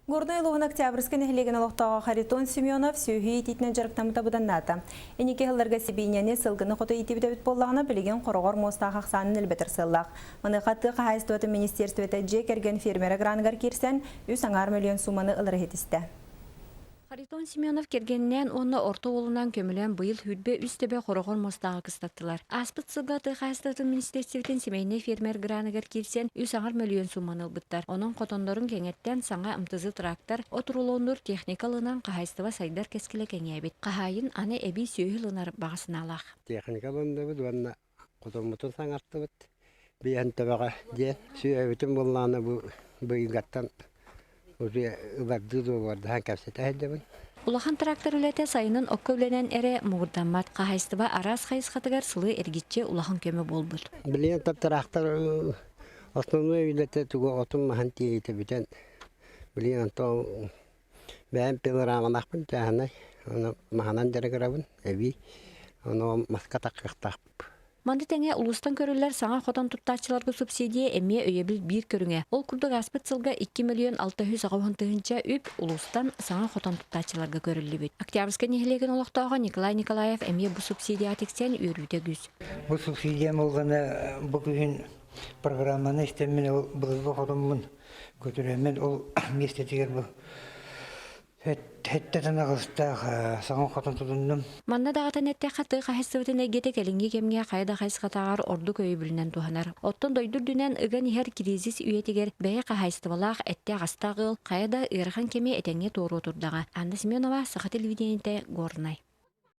Горнай улууһун Октябрьскай нэһилиэгин олохтооҕо Харитон Семенов сүөһү иитиитинэн дьарыктаммыта быданнаата. Инники сылларга сибиинньэни, сылгыны хото иитибит эбит буоллаҕына, билигин хороҕор муостаах ахсаанын элбэтэр сыаллаах. Маныаха тыа хаһаайыстыбатын министиэристибэтэ дьиэ кэргэн фермера граныгар киирсэн, 3,5 мөлүйүөн сууманы ылары ситистэ. Харитон Семенов кэргэнинээн уонна орто уолунаан көмөлөөн быйыл 23 төбө хороҕор муостааҕы кыстаттылар. Ааспыт сылга тыа хаһаайыстыбатын министиэристибэтин семейнэй фермер граныгар киирсэн 3,5 мөлүйүөн сууманы ылбыттар. Онон хотоннорун кэҥэттэн саҥа МТЗ трактор, от рулоннуур техника ылынан хаһаайыстыба сайдар кэскилэ кэҥээбит. Хаһаайын аны эбии сүөһү ылынар баҕа санаалаах. Техника ылынныбыт уонна хотоммутун саҥартыбыт. Биэһэн төбөҕө диэн сүөһүбүтүн буллаҕына бу быйылгаттан уже ылардыы дуогабардаһан кэпсэтэ сылдьабын. Улахан трактор үлэтэ сайынын окко үлэнэн эрэ муҥурдаммат. Хаһаайыстыба араас хайысхатыгар сылы эргиччи улахан көмө буолбут. Билигин трактор основной үлэтэ тугу отун маһын тиэйитэ бүтэн билигин онтон бэйэм пилорамалаахпын чааһынай ону маһынан дьарыгырабын эбии ону маска таххыахтаахпыт. Маны тэҥэ улуустан көрүллэр саҥа хотон туттааччыларга субсидия эмиэ өйөбүл биир көрүҥэ. Ол курдук ааспыт сылга 2 680 000 үп улуустан саҥа хотон туттааччыларга көрүллүбүт. Октябрьскай нэһилиэгин олохтооҕо Николай Николаев эмиэ бу субсидияҕа тиксэн үөрүүтэ үгүс. Бу субсидиям ылганы бу күһүн программаны истэммин ол былыргы хотоммун көтүрэммин ол миэстэтигэр бу Хэттэтэн аҕыстаах саҥа хотон тутуннум. Манна даҕатан эттэххэ, тыа хаһаайыстыбатын эйгэтэ кэлиҥҥи кэмҥэ хайа да хайысхатааҕар ордук өйөбүлүнэн туһанар. Оттон дойду үрдүнэн ыган иһэр кризис үйэтигэр бэйэ хаһаайыстыбалаах эттээх-астаах ыал хайа да ыарахан кэми этэҥҥэ туоруо турдаҕа. Анна Семенова, Саха телевидениетэ, Горнай.